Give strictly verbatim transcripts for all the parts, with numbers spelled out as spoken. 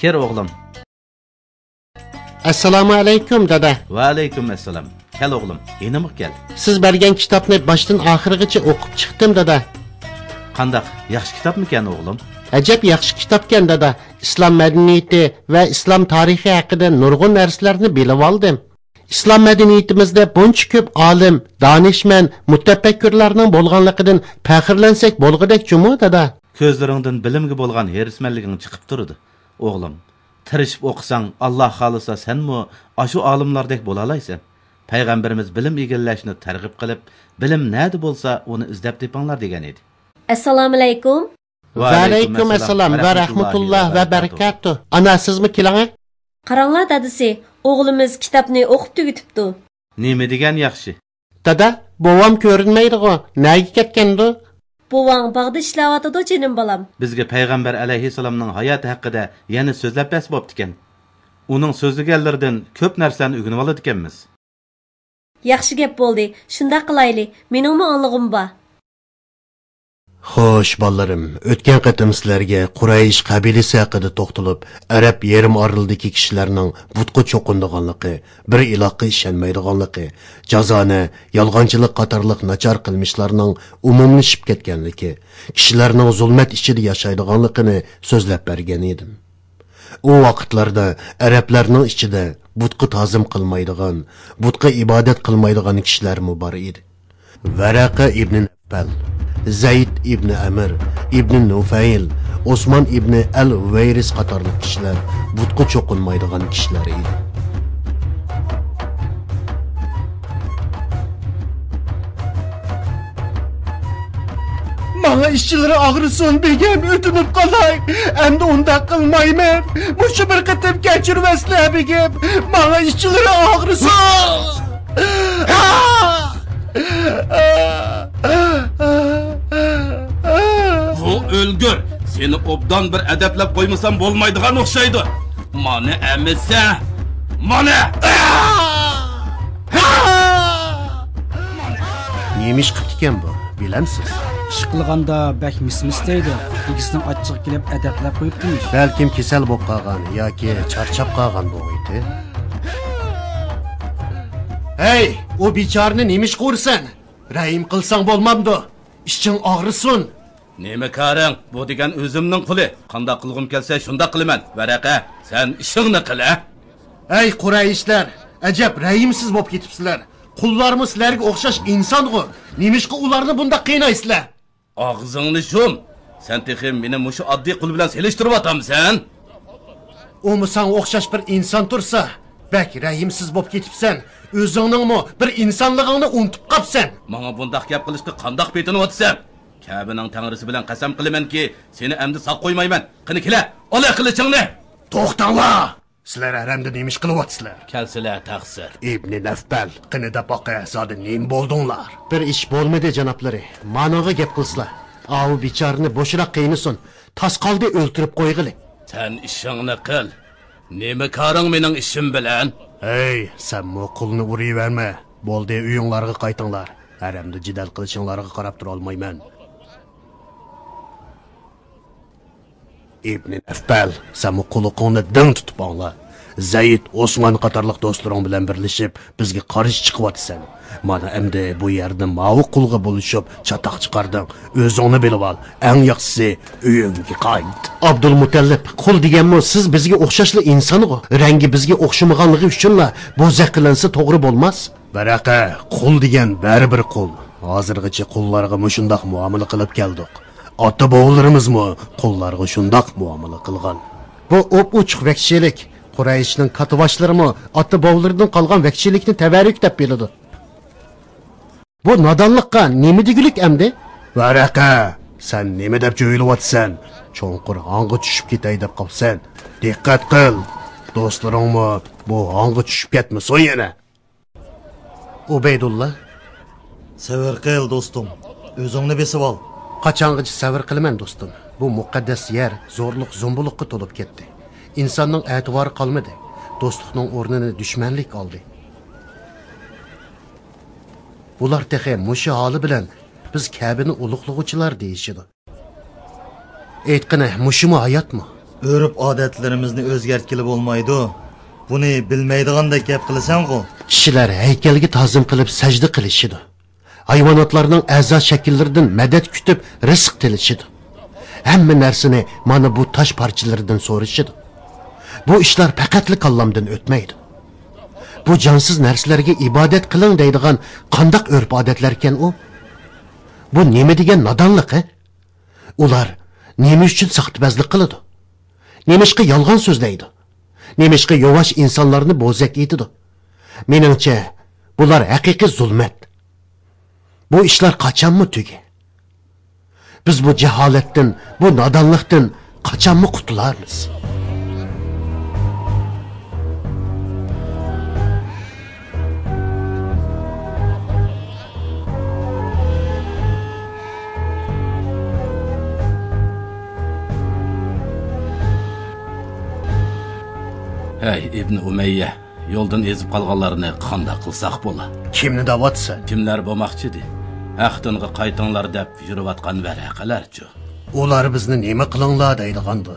كىر، ئوغلۇم. ئەسسالامۇ ئەلەيكۇم، دادا. ۋەئەلەيكۇم ئەسسالام. كەل، ئوغلۇم، يېنىمغا كەل. سىز بەرگەن كىتابنى باشتىن ئاخىرىغىچە ئوقۇپ چىقتىم، دادا. قانداق، ياخشى كىتابمىكەن، ئوغلۇم؟ ئەجەب ياخشى كىتابكەن، دادا. ئىسلام مەدەنىيىتى ۋە ئىسلام تارىخى ھەققىدە نۇرغۇن نەرسىلەرنى بىلىۋالدىم. ئىسلام مەدەنىيىتىمىزدە بۇنچە كۆپ ئالىم، دانىشمەن، مۇتەپەككۇرلارنىڭ بولغانلىقىدىن پەخىرلەنسەك بولغۇدەك جۇمۇ، دادا. كۆزلىرىڭدىن بىلىمگە بولغان ھېرىسمەنلىكىڭ چىقىپ تۇرىدۇ، ئوغلۇم. تىرىشىپ ئوقۇساڭ، ئاللا خالىسا سەنمۇ ئاشۇ ئالىملاردەك بولالايسەن. پەيغەمبىرىمىز بىلىم ئىگىلەشنى تەرغىب قىلىپ، بىلىم نەدە بولسا ئۇنى ئىزدەپ تېپىڭلار دېگەن ئىدى. ئەسسالامۇئەلەيكۇم. ۋەئەلەيكۇم ئەسسالام ۋە رەھمەتۇللاھى ۋە بەرىكاتۇھ. ئانا، سىزمۇ كېلىڭە. قاراڭلار دادىسى، ئوغلىمىز كىتابنى ئوقۇپ تۈگىتىپتۇ. نېمە دېگەن ياخشى؟ دادا، بوۋام كۆرۈنمەيدىغۇ، نەگە كەتكەندۇ؟ بوۋاڭ باغدا ئىشلەۋاتىدۇ، جېنىم بالام. بىزگە پەيغەمبەر ئەلەيھىسسالامنىڭ ھاياتى ھەققىدە يەنە سۆزلەپ بەرسە بوپتىكەن. ئۇنىڭ سۆزلىگەنلىرىدىن كۆپ نەرسىلەرنى ئۆگىنىۋالىدىكەنمىز. ياخشى گەپ بولدى، شۇنداق قىلايلى، مېنىڭمۇ ئاڭلىغۇم بار. خوش، بالىلىرىم، ئۆتكەن قېتىم سىلەرگە قۇرەيش قەبىلىسى ھەققىدە توختىلىپ، ئەرەب يېرىم ئارىلىدىكى كىشىلەرنىڭ بۇتقا چوقۇنىدىغانلىقى، بىر ئىلاھقا ئىشەنمەيدىغانلىقى، جازانە، يالغانچىلىق قاتارلىق ناچار قىلمىشلارنىڭ ئومۇملىشىپ كەتكەنلىكى، كىشىلەرنىڭ زۇلمەت ئىچىدە ياشايدىغانلىقىنى سۆزلەپ بەرگەن ئىدىم. ئۇ ۋاقىتلاردا ئەرەبلەرنىڭ ئىچىدە بۇتقا تازىم قىلمايدىغان، بۇتقا ئىبادەت قىلمايدىغان كىشىلەرمۇ بار ئىدى. ۋەرەقە ئىبنى نەفەل، زەيد ئىبنى ئەمىر، ئىبنى نۇفەيل، ئوسمان ئىبنى ئەل ھۇۋەيرىس قاتارلىق كىشىلەر بۇتقا چوقۇنمايدىغان كىشىلەر ئىدى. ماڭا ئىچلىرى ئاغرىسۇن، بېگىم، ئۆتۈنۈپ قالاي. ئەمدى ئۇنداق قىلمايمەن. مۇشۇ بىر قېتىم كەچۈرۈۋەتسىلە، بېگىم. ماڭا ئىچلىرى ئاغرىسۇن. بۇ ئۆلگۈر، سېنى ئوبدان بىر ئەدەپلەپ قويمىسام بولمايدىغان ئوخشايدۇ. مانا ئەمىسە، مانا! نېمە ئىش قىپتىكەن بۇ، بىلەمسىز؟ ئىش قىلغاندا بەك مىس-مىس دەيدۇ. ئىگىسىنىڭ ئاچچىقى كېلىپ ئەدەپلەپ قويۇپتىمىش. بەلكىم كېسەل بولۇپ قالغان ياكى چارچاپ قالغان بوغىيتى. ھەي، ئۇ بىچارىنى نېمە ئىشقا ئۇرىسەن؟ رەھىم قىلساڭ بولمامدۇ؟ ئىچىڭ ئاغرىسۇن. نېمە كارىڭ؟ بۇ دېگەن ئۆزۈمنىڭ قۇلى. قانداق قىلغۇم كەلسە، شۇنداق قىلىمەن. ۋەرەقە، سەن ئىشىڭنى قىل، ھە؟ ئەي قۇرەيشلەر، ئەجەب رەھىمسىز بولۇپ كېتىپسىلەر. قۇللارمۇ سىلەرگە ئوخشاش ئىنسانغۇ. نېمىشقا ئۇلارنى بۇنداق قىينايسىلەر؟ ئاغزىڭنى يۇم! سەن تېخى مېنى مۇشۇ ئاددىي قۇل بىلەن سېلىشتۇرۇۋاتامسەن؟ ئۇمۇ ساڭا ئوخشاش بىر ئىنسان تۇرسا، بەك رەھىمسىز بولۇپ كېتىپسەن. ئۆزۈڭنىڭمۇ بىر ئىنسانلىقىڭنى ئۇنتۇپ قاپسەن. ماڭا بۇنداق گەپ قىلىشقا قانداق پېتىنىۋاتىسەن؟ كەبىنىڭ تەڭرىسى بىلەن قەسەم قىلىمەنكى، سېنى ئەمدى ساق قويمايمەن. قېنى كېلە، ئالا قىلىچىڭنى! توختاڭلار! سىلەر ھەرەمدە نېمە ئىش قىلىۋاتىسىلەر؟ كەلسىلە، تەقسىر. ئىبنى نەفبەل، قېنى دەپ باقە، زادى نېمە بولدۇڭلار؟ بىر ئىش بولمىدى، جانابلىرى. مانىڭغا گەپ قىلسىلا. ئاۋۇ بىچارىنى بوشراق قىينىسۇن. تاس قالدى، ئۆلتۈرۈپ قويغىلى. سەن ئىشىڭنى قىل. نېمە كارىڭ مېنىڭ ئىشىم بىلەن؟ ھەي، سەنمۇ قۇلنى ئۇرۇۋەرمە. بولدى، ئۆيۈڭلارغا قايتىڭلار. ھەرەمدە جېدەل قىلىشىڭلارغا قاراپ تۇرالمايمەن. ئىبنى نەفبەل، سەنمۇ قۇلىقىڭنى دىڭ تۇتۇپ ئاڭلا. زەيد، ئوسمان قاتارلىق دوستلىرىڭ بىلەن بىرلىشىپ، بىزگە قارشى چىقىۋاتىسەن. مانا ئەمدى بۇ يەردە ماۋۇ قۇلغا بولۇشۇپ چاتاق چىقاردىڭ. ئۆزۈڭنى بىلىۋال، ئەڭ ياخشىسى ئۆيۈڭگە قايت. ئابدۇلمۇتەللىپ، قۇل دېگەنمۇ سىز بىزگە ئوخشاشلا ئىنسانغۇ. رەڭگى بىزگە ئوخشىمىغانلىقى ئۈچۈنلا بوزەك قىلىنسا توغرا بولماس. ۋەرەقە، قۇل دېگەن بەرىبىر قۇل. ھازىرغىچە قۇللارغا مۇشۇنداق مۇئامىلە قىلىپ كەلدۇق. ئاتا-بوۋىلىرىمىزمۇ قۇللارغا شۇنداق مۇئامىلە قىلغان. بۇ ئوپئوچۇق ۋەھشىيلىك. قۇرەيشنىڭ كاتتىباشلىرىمۇ ئاتا-بوۋىلىرىدىن قالغان ۋەھشىيلىكنى تەۋەررۈك دەپ بىلىدۇ. بۇ نادانلىققا نېمە دېگۈلۈك ئەمدى؟ ۋەرەقە، سەن نېمە دەپ جۆيلۈۋاتىسەن؟ چوڭقۇر ھاڭغا چۈشۈپ كېتەي دەپ قاپسەن. دىققەت قىل، دوستلىرىڭمۇ بۇ ھاڭغا چۈشۈپ كەتمىسۇن يەنە. ئۇبەيدۇللا. سەۋر قىل، دوستۇم. ئۆزۈڭنى بېسىۋال. قاچانغىچە سەۋر قىلىمەن، دوستۇم؟ بۇ مۇقەددەس يەر زورلۇق-زومبۇلۇققا تولۇپ كەتتى. ئىنساننىڭ ئەتىۋارى قالمىدى. دوستلۇقنىڭ ئورنىنى دۈشمەنلىك ئالدى. بۇلار تېخى مۇشۇ ھالى بىلەن بىز كەبىنى ئۇلۇغلىغۇچىلار دېيىشىدۇ. ئېيتقىنە، مۇشۇمۇ ھاياتمۇ؟ ئۆرپ-ئادەتلىرىمىزنى ئۆزگەرتكىلى بولمايدۇ. بۇنى بىلمەيدىغاندەك گەپ قىلىسەنغۇ؟ كىشىلەر ھەيكەلگە تازىم قىلىپ سەجدە قىلىشىدۇ. ھايۋاناتلارنىڭ ئەزا شەكىللىرىدىن مەدەت كۈتۈپ رىزىق تىلىشىدۇ. ھەممە نەرسىنى مانا بۇ تاش پارچىلىرىدىن سورىشىدۇ. بۇ ئىشلار پەقەتلا كاللامدىن ئۆتمەيدۇ. بۇ جانسىز نەرسىلەرگە ئىبادەت قىلىڭ دەيدىغان قانداق ئۆرپ-ئادەتلەركەن ئۇ؟ بۇ نېمە دېگەن نادانلىق، ھە؟ ئۇلار نېمە ئۈچۈن ساختىپەزلىك قىلىدۇ؟ نېمىشقا يالغان سۆزلەيدۇ؟ نېمىشقا يۇۋاش ئىنسانلارنى بوزەك ئېتىدۇ؟ مېنىڭچە، بۇلار ھەقىقىي زۇلمەت. بۇ ئىشلار قاچانمۇ تۈگەر؟ بىز بۇ جاھالەتتىن، بۇ نادانلىقتىن قاچانمۇ قۇتۇلارمىز؟ ھەي، ئىبنى ئۇمەييە، يولدىن ئېزىپ قالغانلارنى قانداق قىلساق بولا؟ كىمنى دەۋاتىسەن؟ كىملەر بولماقچىدى؟ ھەق دىنغا قايتىڭلار دەپ يۈرۈۋاتقان ۋەرەقىلەرچۇ؟ ئۇلار بىزنى نېمە قىلىڭلار دەيدىغاندۇ؟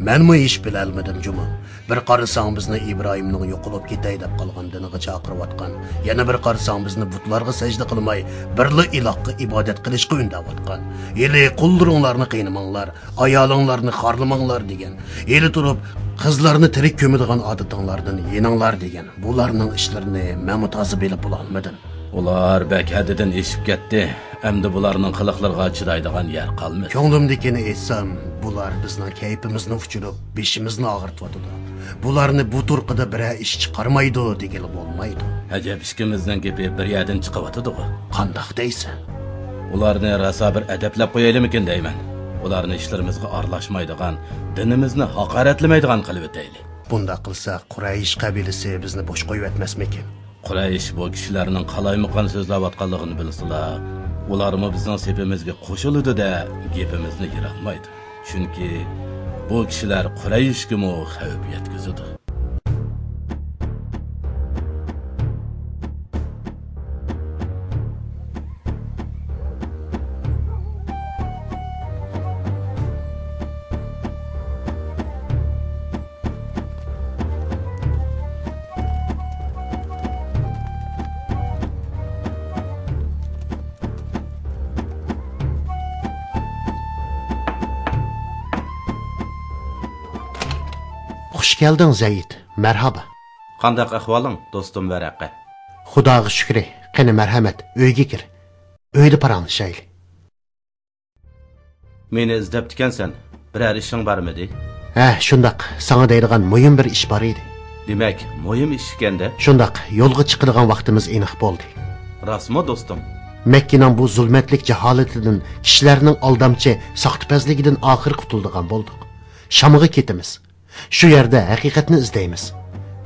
مەنمۇ ھېچ بىلەلمىدىم جۇمۇ. بىر قارىساڭ بىزنى ئىبراھىمنىڭ يوقىلىپ كېتەي دەپ قالغان دىنىغا چاقىرىۋاتقان، يەنە بىر قارىساڭ بىزنى بۇتلارغا سەجدە قىلماي، بىرلا ئىلاھقا ئىبادەت قىلىشقا ئۈندەۋاتقان. ھېلى قۇللىرىڭلارنى قىينىماڭلار، ئايالىڭلارنى خارلىماڭلار دېگەن. ھېلى تۇرۇپ قىزلارنى تىرىك كۆمىدىغان ئادىتىڭلاردىن يېنىڭلار دېگەن. بۇلارنىڭ ئىشلىرىنى مەنمۇ تازا بىلىپ بولالمىدىم. ئۇلار بەك ھەددىدىن ئېشىپ كەتتى. ئەمدى بۇلارنىڭ قىلىقلىرىغا چىدايدىغان يەر قالمىدى. كۆڭلۈمدىكىنى ئېيتسام، بۇلار بىزنىڭ كەيپىمىزنى ئۇچۇرۇپ، بېشىمىزنى ئاغرىتىۋاتىدۇ. بۇلارنى بۇ تۇرقىدا بىرەر ئىش چىقارمايدۇ دېگىلى بولمايدۇ. ئەجەب، ئىككىمىزنىڭ گېپى بىر يەردىن چىقىۋاتىدىغۇ. قانداق دەيسەن؟ ئۇلارنى راسا بىر ئەدەپلەپ قويايلىمىكىن دەيمەن. ئۇلارنى ئىشلىرىمىزغا ئارىلاشمايدىغان، دىنىمىزنى ھاقارەتلىمەيدىغان قىلىۋېتەيلى. بۇنداق قىلساق، قۇرەيش قەبىلىسى بىزنى بوش قويۇۋەتمەسمىكىن؟ قۇرەيش بۇ كىشىلەرنىڭ قالايمىقان سۆزلەۋاتقانلىقىنى بىلسىلا، ئۇلارمۇ بىزنىڭ سېپىمىزگە قوشۇلىدۇ-دە، گېپىمىزنى يىرالمايدۇ. چۈنكى بۇ كىشىلەر قۇرەيشكىمۇ خەۋپ يەتكۈزىدۇ. خۇش كەلدىڭ، زەيد. مەرھابا. قانداق ئەھۋالىڭ، دوستۇم ۋەرەقە؟ خۇداغا شۈكرى. قېنى، مەرھەمەت، ئۆيگە كىر. ئۆيدە پاراڭلىشايلى. مېنى ئىزدەپتىكەنسەن، بىرەر ئىشىڭ بارمىدى؟ ھە، شۇنداق، ساڭا دەيدىغان مۇھىم بىر ئىش بار ئىدى. دېمەك، مۇھىم ئىش ئىكەن-دە. شۇنداق، يولغا چىقىدىغان ۋاقتىمىز ئېنىق بولدى. راستمۇ، دوستۇم؟ مەككىنىڭ بۇ زۇلمەتلىك جاھالىتىدىن، كىشىلەرنىڭ ئالدامچى، ساختىپەزلىكىدىن ئاخىر قۇتۇلىدىغان بولدۇق. شامغا كېتىمىز. شۇ يەردە ھەقىقەتنى ئىزدەيمىز.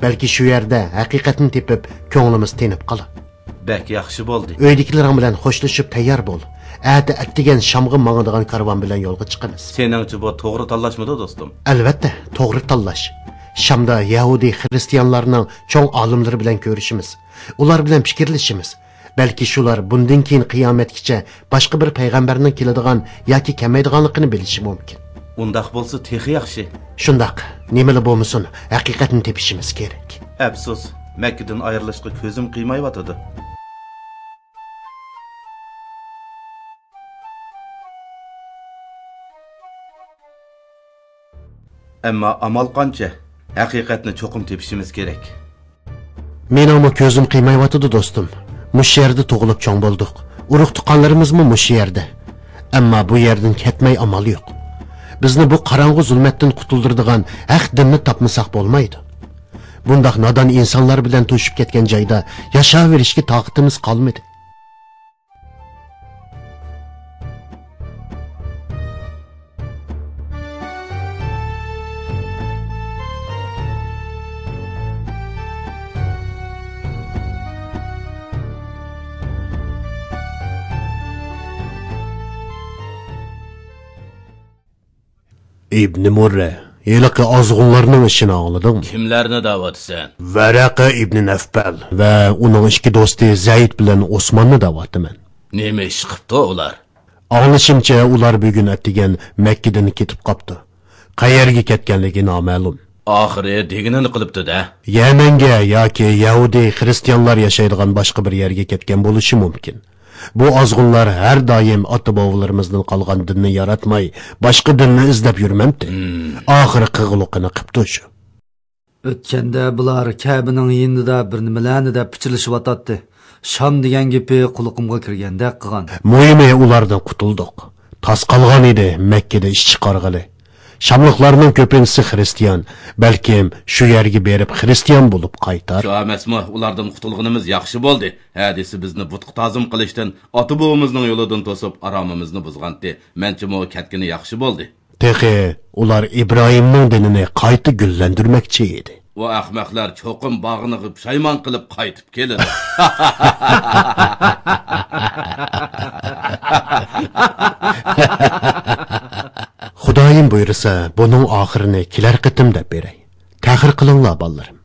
بەلكى شۇ يەردە ھەقىقەتنى تېپىپ، كۆڭلىمىز تىنىپ قالا. بەك ياخشى بولدى. ئۆيدىكىلىرىڭ بىلەن خوشلىشىپ تەييار بول. ئەتە ئەتىگەن شامغا ماڭىدىغان كارۋان بىلەن يولغا چىقىمىز. سېنىڭچە بۇ توغرا تاللاشمىدۇ، دوستۇم؟ ئەلۋەتتە، توغرا تاللاش. شامدا يەھۇدىي خىرىستىيانلارنىڭ چوڭ ئالىملىرى بىلەن كۆرۈشىمىز. ئۇلار بىلەن پىكىرلىشىمىز. بەلكى شۇلار بۇندىن كېيىن قىيامەتكىچە باشقا بىر پەيغەمبەرنىڭ كېلىدىغان ياكى كەلمەيدىغانلىقىنى بىلىشى مۇمكىن. ئۇنداق بولسا تېخى ياخشى. شۇنداق، نېمىلا بولمىسۇن، ھەقىقەتنى تېپىشىمىز كېرەك. ئەپسۇس، مەككىدىن ئايرىلىشقا كۆزۈم قىيمايۋاتىدۇ. ئەمما ئامال قانچە؟ ھەقىقەتنى چوقۇم تېپىشىمىز كېرەك. مېنىڭمۇ كۆزۈم قىيمايۋاتىدۇ، دوستۇم. مۇشۇ يەردە تۇغۇلۇپ چوڭ بولدۇق. ئۇرۇق-تۇغقانلىرىمىزمۇ مۇشۇ يەردە. ئەمما بۇ يەردىن كەتمەي ئامال يوق. بىزنى بۇ قاراڭغۇ زۇلمەتتىن قۇتۇلدۇرىدىغان ھەق دىننى تاپمىساق بولمايدۇ. بۇنداق نادان ئىنسانلار بىلەن توشۇپ كەتكەن جايدا ياشاۋېرىشكە تاقىتىمىز قالمىدى. ئىبنى مۇررە، ھېلىقى ئازغۇنلارنىڭ ئىشىنى ئاڭلىدىڭمۇ؟ كىملەرنى دەۋاتىسەن؟ ۋەرەقە ئىبنى نەفبەل ۋە ئۇنىڭ ئىككى دوستى زەيد بىلەن ئوسماننى دەۋاتىمەن. نېمە ئىش قىپتۇ ئۇلار؟ ئاڭلىشىمچە، ئۇلار بۈگۈن ئەتىگەن مەككىدىن كېتىپ قاپتۇ. قەيەرگە كەتكەنلىكى نامەلۇم. ئاخىرى دېگىنىنى قىلىپتۇ-دە. يەمەنگە ياكى يەھۇدىي خىرىستىيانلار ياشايدىغان باشقا بىر يەرگە كەتكەن بولۇشى مۇمكىن. بۇ ئازغۇنلار ھەر دائىم ئاتا-بوۋىلىرىمىزدىن قالغان دىننى ياراتماي، باشقا دىننى ئىزدەپ يۈرمەمتى؟ ھىم. ئاخىرى قىلغۇلۇقىنى قىپتۇ شۇ. ئۆتكەندە بۇلار كەبىنىڭ يېنىدا بىر نېمىلەرنى دەپ پىچىرلىشىۋاتاتتى. شام دېگەن گېپى قۇلىقىمغا كىرگەندەك قىلغان. مۇھىمى ئۇلاردىن قۇتۇلدۇق. تاس قالغان ئىدى مەككىدە ئىش چىقارغىلى. شاملىقلارنىڭ كۆپىنچىسى خىرىستىيان. بەلكىم شۇ يەرگە بېرىپ خىرىستىيان بولۇپ قايتار. شۇ ئەمەسمۇ، ئۇلاردىن قۇتۇلغىنىمىز ياخشى بولدى. ھە دېسە بىزنى بۇتقا تازىم قىلىشتىن، ئاتا-بوۋىمىزنىڭ يولىدىن توسۇپ ئارامىمىزنى بۇزغانتى. مەنچىمۇ كەتكىنى ياخشى بولدى. تېخى ئۇلار ئىبراھىمنىڭ دىنىنى قايتا گۈللەندۈرمەكچى ئىدى. ئۇ ئەخمەقلەر چوقۇم باغىنىغا پۇشايمان قىلىپ قايتىپ كېلىدۇ. خۇدايىم بۇيرۇسا، بۇنىڭ ئاخىرىنى كېلەر قېتىم دەپ بېرەي. تەخىر قىلىڭلار، بالىلىرىم.